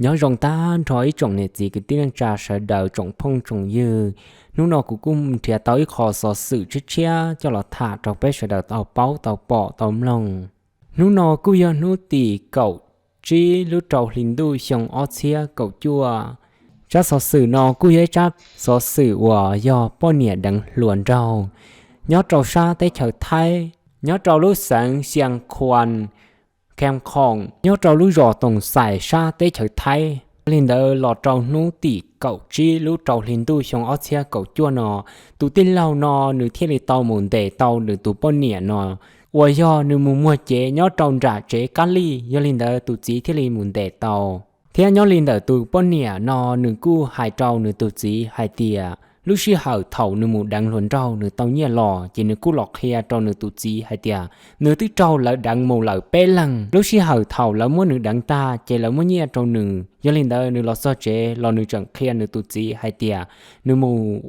Nyob zoo tag nrho ib tsoom niam txiv kwv tij neej tsa sawv daws tsoom phooj tsoom ywg, hnub no kuv kuj nrhiav tau ib qho xov xwm tshiab tshiab coj los tham rau peb sawv daws tau paub tau pom tau mloog. Hnub no kuj yog hnub tim kaum tsib lub rau hli ntuj xyoo ob txhiab kaum cuaj. Tsab xov xwm no kuj yog ib tsab xov xwm uas yog poj niam deev hluas nraug nyob rau sab teb chaws Thaib, nyob rau lub xeev Xiav Khuas, Kham Khoom, nyob rau lub zos Toom Xais sab teb chaws Thaib. Li ntawd los rau hnub tim kaum tsib lub rau hli ntuj xyoo ob txhiab kaum cuaj no, tus tij laug no nws thiaj li tau mus ntes tau nws tus poj niam no, uas yog nws mus muag cev nyob rau nram tsev kab lij. Yog li ntawd tus txiv thiaj li mus ntes tau. Thiab nyob li ntawm tus poj niam no nws kuj hais rau nws tus txiv hais tias lub sij hawm thaum nws mus deev hluas nraug nws tau nyiaj los ces nws kuj los qhia rau nws tus txiv hais tias nws twb raug lawv deev mus lawm peb leeg. Lub sij hawm thaum lawv muab nws deev tag ces lawv muab nyiaj rau nws. Yog li ntawd nws los txog tsev los nws tseem qhia nws tus txiv hais tias nws mus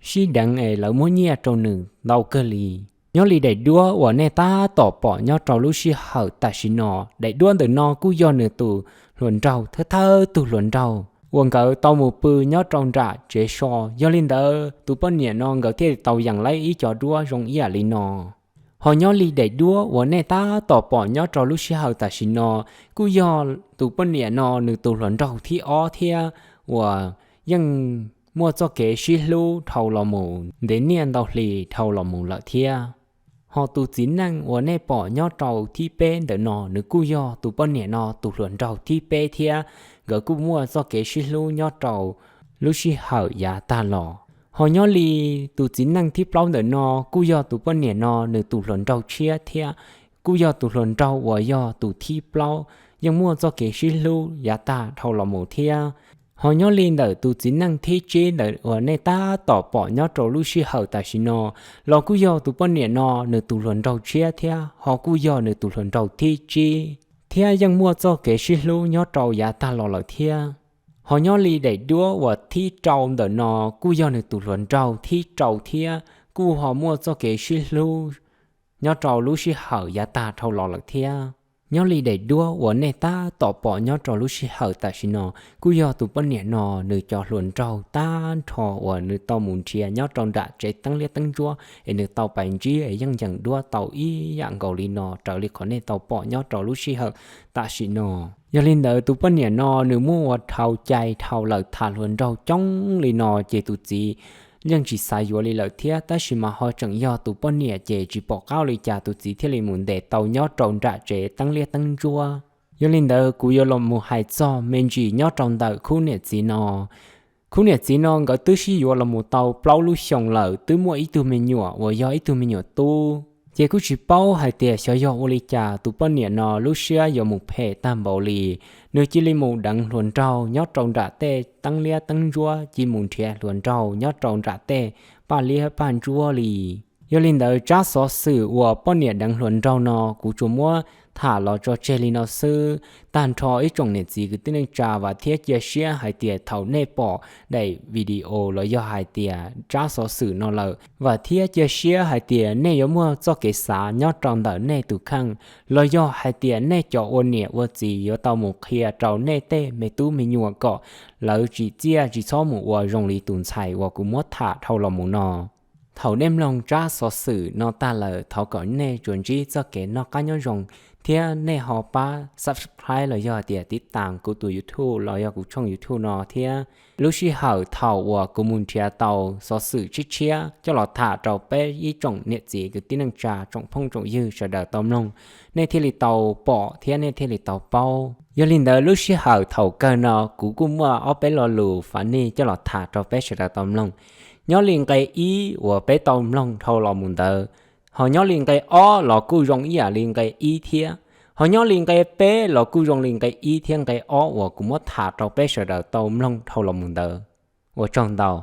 sib deev es lawv muab nyiaj rau nws ntau kawg li. Nyob li daim duab uas nej tab tom pom nyob rau lub sij hawm tam sim no, daim duab ntawm no kuj yog nws tus hluas nraug thawj thawj tug hluas nraug uas nkawd tau mus pw nyob rau nram tsev so. Yog li ntawd tus poj niam no nkawd thiaj tau yees laib ib co duab zoo ib yam li no. Ho nyob li daim duab uas nej tab tom pom nyob rau lub sij hawm tam sim no kuj yog tus poj niam no nws tus hluas nraug thib ob thiab uas yeej muaj txoj kev sib hlub dhau los mus ntev niaj ntau hli dhau los mus lawm thiab. Ho tus txiv neej uas nej pom nyob rau thib peb ntawm no nws kuj yog tus poj niam no tus hluas nraug thib peb thiab nkawd kuj muaj txoj kev sib hlub nyob rau lub sij hawm yav tag los. Ho nyob li tus txiv neej thib plaub ntawm no kuj yog tus poj niam no nws tus hluas nraug tshiab thiab kuj yog tus hluas nraug uas yog tus thib plaub yeej muaj txoj kev sib hlub yav tag dhau los mus thiab. Ho nyob li ntawm tus txiv neej thib tsib ntawm uas nej tab tom pom nyob rau lub sij hawm tam sim no los kuj yog tus poj niam no nws tus hluas nraug tshiab thiab ho kuj yog nws tus hluas nraug thib tsib thiab yeej muaj txoj kev sib hlub nyob rau yav tag los lawm thiab. Ho nyob li daim duab uas thib rau ntawm no kuj yog nws tus hluas nraug thib rau thiab kuj ho muaj txoj kev sib hlub nyob rau lub sij hawm yav tag dhau los lawm thiab. Nyob li daim duab uas nej tab tom pom nyob rau lub sij hawm tam sim no kuj yog tus poj niam no nws cov hluas nraug tag nrho uas nws tau mus nrhiav nyob rau nram tsev teeb liab teeb ntsuab es nws tau pais ntsib es yeej yees duab tau ib yam nkaus li no raws li qhov nej tau pom nyob rau lub sij hawm tam sim no. Yog li ntawd tus poj niam no nws muaj ua dhau cai dhau lawm tham hluas nraug coob li no ces tus txiv yeej tsis xav yuav li lawm thiab, tab sis mas ho tseem yog tus poj niam ces tsis pom qab li cas tus txiv thiaj li mus ntes tau nyob rau nram tsev teeb liab teeb ntsuab. Yog li ntawd kuv yuav los mus hais txog me ntsis nyob rau ntawm khub niam txiv no. Khub niam txiv no nkawd twb sib yuav los mus tau plaub lub xyoos lawm, twb muaj ib tug me nyuam uas yog ib tug me nyuam tub. Ces kuj tsis paub hais tias xyov yog ua li cas tus poj niam no lub siab yuav mus phem tag npaum li, nws cia li mus deev hluas nraug nyob rau nram tej teeb liab teeb ntsuab, cia mus nrhiav hluas nraug nyob rau nram tej paj liab paj ntsuab li. Yog li ntawd tsab xov xwm uas poj niam deev hluas nraug no kuv tsuas muab tham los tso tseg li no xwb. Tag nrho ib tsoom niam txiv kwv tij neej tsa, vam thiab cia siab hais tias thaum nej pom daim video los yog hais tias tsab xov xwm no lawm, vam thiab cia siab hais tias nej yuav muaj txoj kev xav nyob rau ntawm nej tus kheej, los yog hais tias nej cov ua niam ua txiv yuav tau mus qhia rau nej tej me tub me nyuam kom lawv tsis txiaj tsis txhob mus ua zoo li tus ntxhais uas kuv muab tham dhau los mus no. Thaum nej mloog tsab xov xwm no tag lawm, thov kom nej tsuas ntsib txoj kev noj qab nyob zoo, thiab nej ho pab subscribe los yog tias tiv tas kuv tus YouTube los yog kuv tshooj YouTube no thiab. Lub sij hawm thaum uas kuv mus nrhiav tau xov xwm tshiab tshiab coj los tham rau peb ib tsoom niam txiv kwv tij neej tsa tsoom phooj tsoom ywg sawv daws tau mloog, nej thiaj li tau pom thiab nej thiaj li tau paub. Yog li ntawd lub sij hawm thaum kawg no kuv kuj muaj ob peb lo lus funny coj los tham rau peb sawv daws tau mloog. Nyob li nqe ib uas peb tau mloog dhau los mus ntawd, ho nyob li nqe ob los kuj zoo ib yam li nqe ib thiab, ho nyob li nqe peb los kuj zoo li nqe ib thiab nqe ob uas kuv muab tham rau peb sawv daws tau mloog dhau los mus ntawd. Ua tsaug ntau.